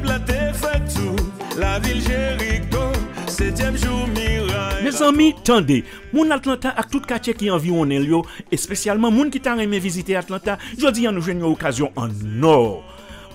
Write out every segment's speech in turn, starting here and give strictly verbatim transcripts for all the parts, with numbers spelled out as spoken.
Plante fèt sou lavil Jeriko, setyèm jou miray. Mezanmi, tande! Moun Atlanta ak tout katye ki anviwonnen l yo, espesyalman moun ki ta renmen vizite Atlanta, jodi a nou jwenn yon okazyon an nò.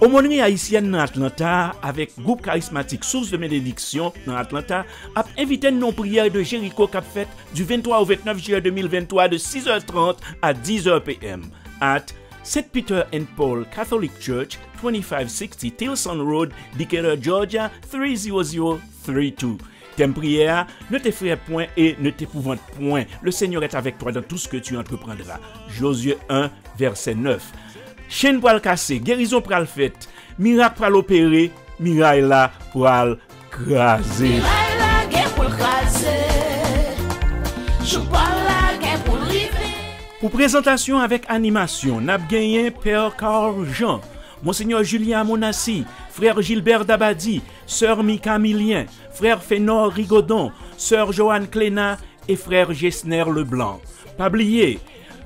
Omònri Ayisyèn nan Atlanta avèk gwoup karismatik Source de Bénédiction nan Atlanta ap envite n nan yon priyè de Jeriko k ap fèt du vennntwa au vennnnèf jiyè de mil venntwa de sizè trant a dizè p m at Saint Peter and Paul Catholic Church, twenty-five sixty Tilson Road, Decatur, Georgia, three zero zero three two. Tèm priyè a, Ne te frayez point et ne t'épouvante point. Le Seigneur est avec toi dans tout ce que tu entreprendras. Josué un, verset neuf. Chenn pral kase, gerizon pral fèt, mirak pral opere, miray la pral kraze. Miray la gen pou l kraze. Jou pa l la gen pou l rive. Pou prezantasyon avèk animasyon, n ap genyen Pè Carl Jean, Monsenyè Julien Amonassi, Frè Gilbert Dabadi, Sè Mika Milien, Frè Fenor Rigodon, Sè Joanne Cléna e Frè Gesner Leblanc. Pa bliye,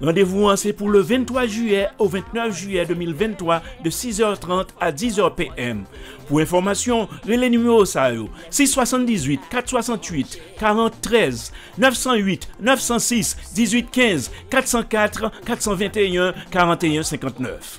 randevou an se pou le vennntwa jiyè au vennnnèf jiyè de mil venntwa de sizè trant a dizè p m. Pou enfòmasyon, rele nimewo sa yo: sis swasanndizuit, kat swasanntuit, karant trèz, nèf san uit, nèf san sis, dizuit kenz, kat san kat, kat san venteyen, karanteyen senkantnèf.